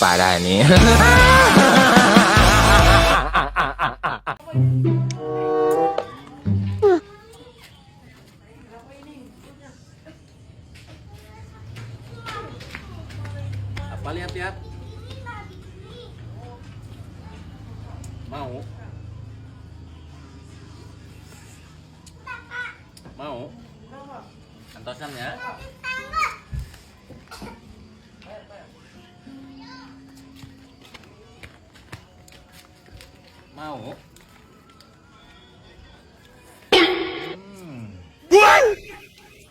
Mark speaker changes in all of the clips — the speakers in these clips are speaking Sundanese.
Speaker 1: Parah nih.
Speaker 2: Apa lihat-lihat? Mau? Mau? Antosan ya? Mau?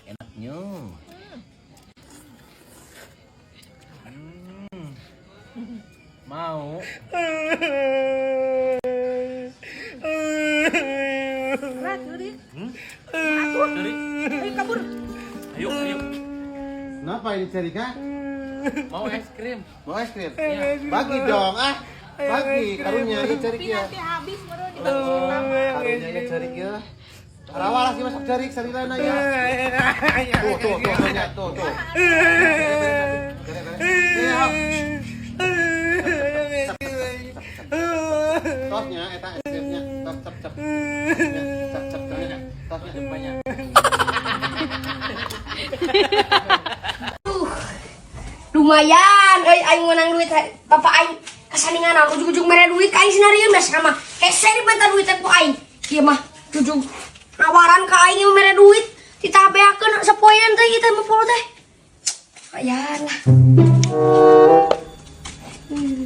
Speaker 2: Enaknya. Mau? Hmm? Curi.
Speaker 3: Ayo kabur.
Speaker 2: Ayo, ayo.
Speaker 4: Kenapa ini Cerika?
Speaker 2: Mau es krim?
Speaker 4: Mau es krim? Bagi dong, ah. Bagi karunya ya
Speaker 3: Tapi
Speaker 4: Cerik ya.
Speaker 3: nanti habis baru dibagi sama.
Speaker 4: Karunya ya Cerik ya. Rawa lah sih masak Cerik, salilana ya. Tuh, tuh, tuh, tuh, ya, tuh, tuh. Iya. Tosnya, eta es krimnya. Tos, cep, cep. Cep, cep, cep, ya. Tosnya.
Speaker 2: Banyak.
Speaker 5: Lumayan euy, aing menang duit bapak aing kasaningan ujug-ujug mere duit ka aing sinarieun da sama hese dibenta duit teh ku aing. Ieu mah jujug nawaran ka aing mere duit ditabeakeun sapoean teh ieu teh 50 teh. Lumayan lah.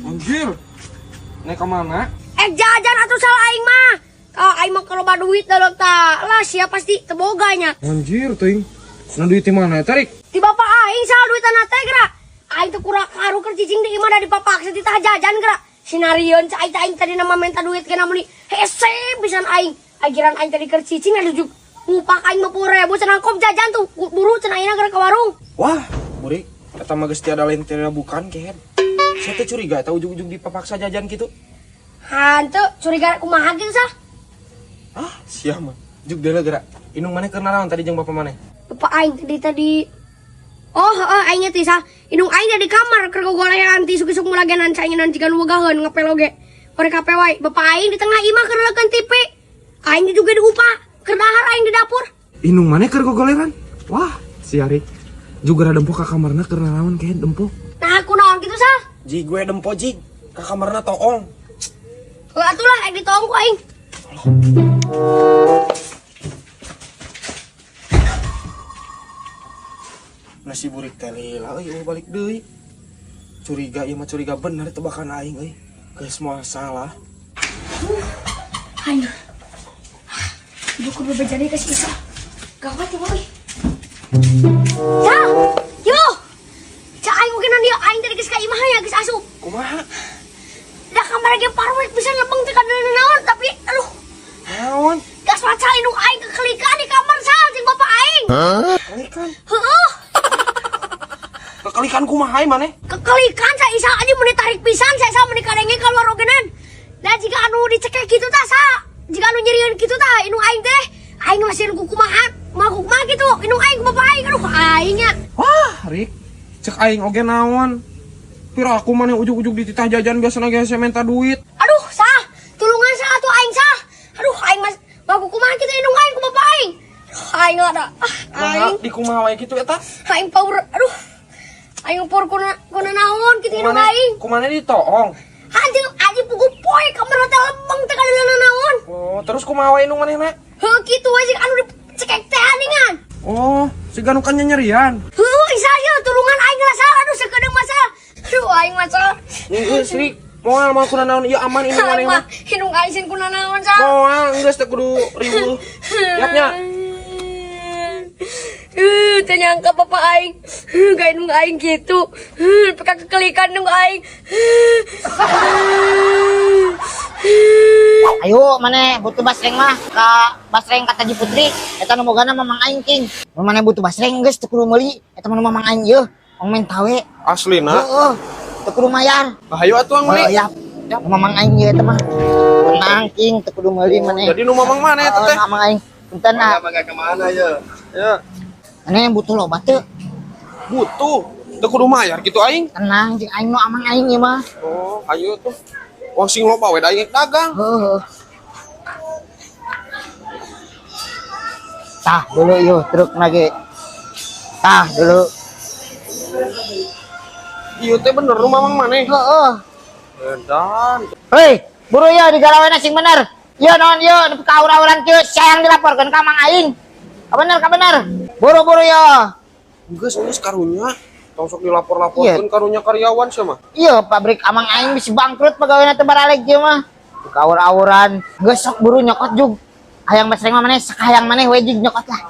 Speaker 6: Anjir. Naik ke mana?
Speaker 5: Eh, jajan atuh salah aing mah. Ah, aing mah kalau duit dalam tak lah sia pasti teboganya.
Speaker 6: Anjir, teuing. Nah duit di mana tarik?
Speaker 5: Di bapak aing salah duit teh geura. Aing teh kurang karu keur cicing di imah da dipapaksa titah jajan geura. Sinarieun cai aing teh, aing tadi nama minta duit kana meuli hese pisan aing. Agiran aing tadi keur cicing anu juk ngupak aing 50.000 cenah kop jajan tuh buru cenah ayeuna geura ka warung.
Speaker 6: Wah, Burik, eta mah geus tiada lain tiada bukan kehed. Saya teh curiga eta ujug-ujug dipapaksa jajan gitu.
Speaker 5: Hanteu curiga kumaha kitu sah?
Speaker 6: Ah, sia mah. Juk deuleu geura. Indung maneh keur naraon tadi jeung bapak maneh?
Speaker 5: Bapak aing tadi tadi. Oh, heeh, aing teh sah. Indung aing teh di kamar keur gogolehan ti isuk-isuk mulagenan caingan jiga nu wegaheun ngepel oge. Korek HP wae. Bapak aing di tengah imah keur leukeun TV. Aing juga diupah keur dahar aing di dapur.
Speaker 6: Indung maneh keur gogoleran? Wah, si Arik. Juga rada dempo ka kamarna keur naraon kehed dempo.
Speaker 5: Nah, kunaon kitu sah?
Speaker 6: Jig gue dempo jig. Ka kamarna toong.
Speaker 5: Heuh atuh lah aing ditoong ku aing.
Speaker 6: Nasi burik teh lila euy balik deui. Curiga ieu mah curiga bener tebakan aing euy. Geus moal salah.
Speaker 5: Aing. Ibu kudu bejani ka si Isa. Gawat ya, euy. Ya, yo. Cak aing mungkin dia aing tadi geus ka imah ya geus asup.
Speaker 6: Kumaha?
Speaker 5: Da kamar ge parwek bisa lebeng teh kadeuleu naon tapi aduh
Speaker 6: Naon?
Speaker 5: gas maca indung aing kekelikan di kamar sal jeung bapak aing.
Speaker 6: Kelikan.
Speaker 5: Heeh,
Speaker 6: Kekelikan kumaha ieu maneh?
Speaker 5: kekelikan sa Isa aja meuni tarik pisan sa Isa meuni kadenge keluar ogenan. Da jika anu dicekek kitu tah sa, jika anu nyerieun kitu tah indung aing teh aing masih ku kumaha, mah kumaha kitu indung aing ku bapak aing aduh aing nya.
Speaker 6: Wah, Rik. Cek aing oge naon? Pira aku maneh ujug-ujug dititah jajan biasana ge hese minta duit.
Speaker 5: Aduh, sah, tulungan sah atuh aing sah. Aduh, aing mas mah kumaha kitu indung aing ku bapak aing. Aduh, aing ada. Ah,
Speaker 6: Nah,
Speaker 5: aing
Speaker 6: di kumaha wae kitu eta?
Speaker 5: aing power. Aduh. Aing power kuna kuna naon kitu indung aing.
Speaker 6: Kumaha ditoong?
Speaker 5: Anjing anjing pugu poe kamar teh lembeng teh kadeuleunan naon.
Speaker 6: Oh, terus kumaha wae indung manehna?
Speaker 5: Heuh kitu we jeung anu dicekek teh aningan.
Speaker 6: Oh, siga nu kanyanyerian.
Speaker 5: Heuh, isa ieu tulungan aing lah sah. Aduh, sakedeung masalah. Aduh, aing masalah.
Speaker 6: Geus, Rik. Moal moal kuna naon ieu aman indung maneh
Speaker 5: Aing
Speaker 6: mah.
Speaker 5: mah indung aing sieun kuna naon sah.
Speaker 6: Moal geus teh kudu riweuh. Siapnya.
Speaker 5: Teu nyangka bapak aing. Gak indung aing gitu. Peka kekelikan indung aing.
Speaker 7: Ayo maneh butuh basreng mah ka basreng ka Taji Putri eta nu bogana Mamang aing king. Mun maneh butuh basreng geus teu kudu meuli eta mah nu Mamang aing ieu ong menta we.
Speaker 6: Aslina.
Speaker 7: Heeh. Teu kudu mayar.
Speaker 6: Hayu atuh ang meuli.
Speaker 7: Oh, ya. Nu Mamang aing ieu eta mah. Tenang king teu kudu meuli maneh.
Speaker 6: Jadi nu mamang mana eta teh?
Speaker 7: Heeh, nu Mamang aing. Punten ah.
Speaker 4: Mangga kemana ya?
Speaker 6: Ya,
Speaker 7: Maneh butuh loba teu?
Speaker 6: butuh. Teu kudu mayar kitu aing.
Speaker 7: Tenang jeung aing nu amang aing ieu mah.
Speaker 6: Oh, ayo tuh. Wong sing loba we da aing dagang.
Speaker 7: Heeh. Tah dulu yuk truk lagi. Tah dulu.
Speaker 6: Ieu teh bener nu mamang maneh.
Speaker 7: Heeh.
Speaker 6: Edan.
Speaker 7: Hei, buru ya digaraweuna sing bener. Yo non yo nepi ka aur-auran kieu sayang dilaporkeun ka Mang Aing. Ka bener ka bener. Buru-buru yo.
Speaker 6: Geus geus karunya. Tong sok dilapor-laporkeun karunya karyawan sia mah.
Speaker 7: Iya, pabrik Amang Aing bisa bangkrut pegawaina teh baralek ieu mah. Ka aur-auran. Geus sok buru nyokot jug. Hayang basreng mah maneh sakahayang maneh we jug nyokot lah.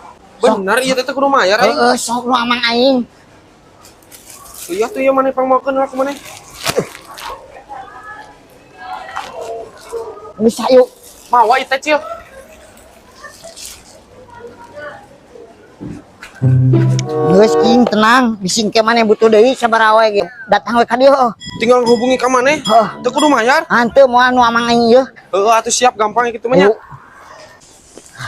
Speaker 7: Sok.
Speaker 6: Bener ieu teh kudu mayar aing.
Speaker 7: Heeh, sok nu Amang Aing.
Speaker 6: Iya tuh ieu maneh pangmakeun lah ku maneh.
Speaker 7: Bisa yuk.
Speaker 6: Mawa ieu teh Cil.
Speaker 7: Geus king tenang, bisi engke maneh butuh deui sabaraha we ge. Datang we ka dieu.
Speaker 6: Tinggal hubungi ka maneh.
Speaker 7: Heeh.
Speaker 6: Teu kudu mayar.
Speaker 7: Hanteu moal nu Amang Aing ieu.
Speaker 6: Heeh atuh siap gampang kitu mah nya.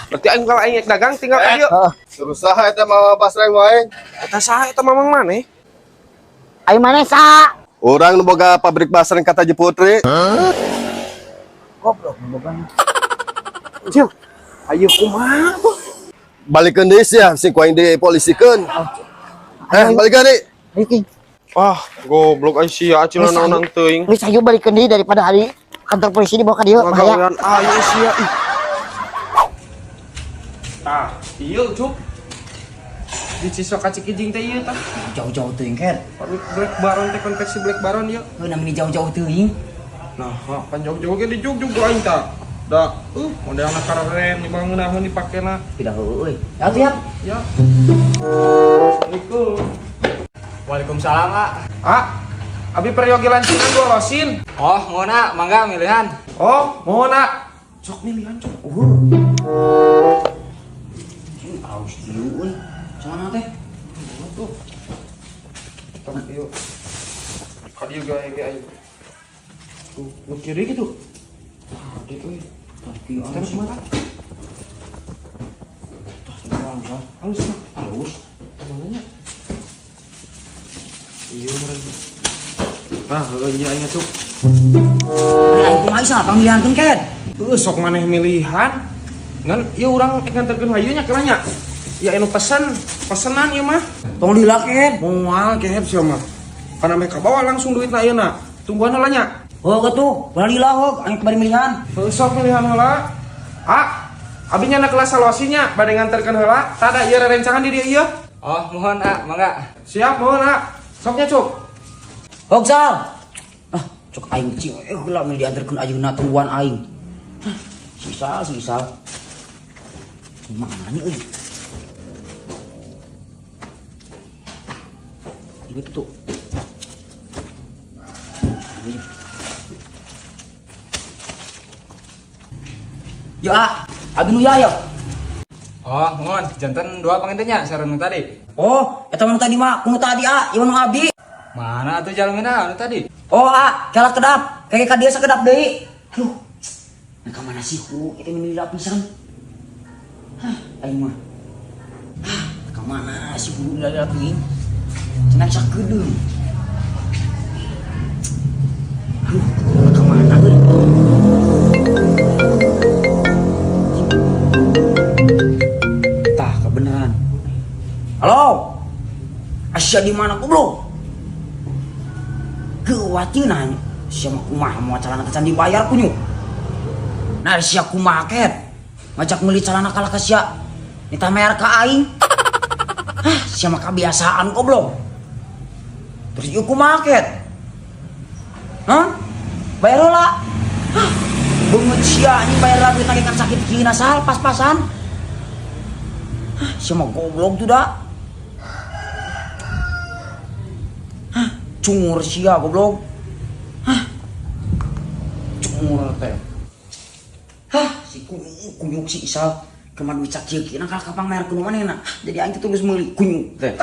Speaker 6: Berarti aing kalau aing dagang tinggal ka dieu.
Speaker 7: Heeh.
Speaker 4: Terus saha eta mawa basreng wae?
Speaker 6: Eta saha eta mamang maneh?
Speaker 7: Ayo maneh saha?
Speaker 4: Urang nu boga pabrik basreng kata Putri.
Speaker 7: Goblok boga.
Speaker 6: Cil. Ayo kumaha tuh?
Speaker 4: Balikeun deui sia, sing ku aing dipolisikeun. Balikeun deui.
Speaker 7: Ayo king.
Speaker 6: Ah, goblok aing sia acil naonan teuing.
Speaker 7: Geus ayo balikeun deui daripada hari kantor polisi dibawa ka dieu bahaya.
Speaker 6: Ngagawean ayo sia ih. Tah, ieu Cuk. Di Cisok ka Cikijing teh ieu tah.
Speaker 1: Jauh-jauh teuing ker.
Speaker 6: Pabrik Black Baron teh konveksi Black Baron ieu.
Speaker 1: Heuh namanya jauh-jauh teuing.
Speaker 6: Nah, pan jauh-jauh ge dijugjug ku aing tah. Da, modelna keren dibangunaheun dipakena.
Speaker 1: Pindah heueuh euy. Ya tuh ya.
Speaker 6: Ya. Assalamualaikum.
Speaker 8: Waalaikumsalam, A.
Speaker 6: Ah, abi peryogi lancingan gua losin.
Speaker 8: Oh, mohon A, mangga milihan.
Speaker 6: Oh, mohon A. Sok milihan, cok.
Speaker 1: Aus dieu euy. Sana teh.
Speaker 6: Tuh. Tah, ieu. Ka dieu gawe ge aing. Tuh, nu kiri gitu. Tadi euy.
Speaker 1: Tah kieu
Speaker 6: Terus mana?
Speaker 1: Tah halus ah.
Speaker 6: Halus mah.
Speaker 1: Halus.
Speaker 6: Mananya? Iya, meureun. Nah, heueuh nya aing cuk.
Speaker 1: Aing kumaha isa pamilihankeun ker.
Speaker 6: Heueuh sok maneh milihan. Ngan ieu urang ek nganterkeun hayu nya kira nya. Ya anu pesen, pesenan ieu mah.
Speaker 1: Tong lila ker.
Speaker 6: Moal kehep sia mah. Kana meh kabawa langsung duitna ayeuna. Tungguan heula nya.
Speaker 1: Oh atuh, ulah lila hog aing bari milihan.
Speaker 6: Heueuh sok milihan heula. Ah, abi nya na kelas salosi nya bade nganterkeun heula. Tada ieu rerencangan di dieu ieu.
Speaker 8: Oh, mohon A, mangga.
Speaker 6: Siap, mohon A. Soknya cuk.
Speaker 1: Hog sal. Ah, cok aing cing heula meh dianterkeun ayeuna tungguan aing. Hah, sisal sisal. Mana nih euy? Ieu tuh. Ya, abi nu ya.
Speaker 8: Oh, mohon, jantan dua pangintenya sareng nu tadi.
Speaker 1: Oh, eta mah nu tadi mah, nu tadi a, ieu nu abi.
Speaker 8: Mana atuh jalmina anu tadi?
Speaker 1: Oh, a, kela kedap, kayak ka dieu sakedap deui. Aduh. Nah, ka mana sih ku? Eta meni lila pisan. Hah, aing mah. Hah, ka mana sih ku lila teuing? Cenah sakedeung. Aduh, ka mana euy? Tah, kebenaran. Halo. Asya di mana goblok? Kewacinan sia mah kumaha moal calana can dibayar kunyuk. Nah sia kumaha ket? Ngajak meuli calana kalah ka sia. Nitah mayar ka aing. Hah, sia mah kebiasaan goblok. Terus ieu kumaha ket? Hah? Bayar heula. Hah, beungeut sia anjing bayar lah duit lagi kan sakit kieu sal pas-pasan. Hah, sia mah goblok tuh da. Hah, cungur sia goblok. Hah. Cungur teh. Hah, si kunyuk si Isal. Kemana duit sakieu kieu kalah kapang mayar kudu manehna. Jadi aing teh geus meuli kunyuk teh.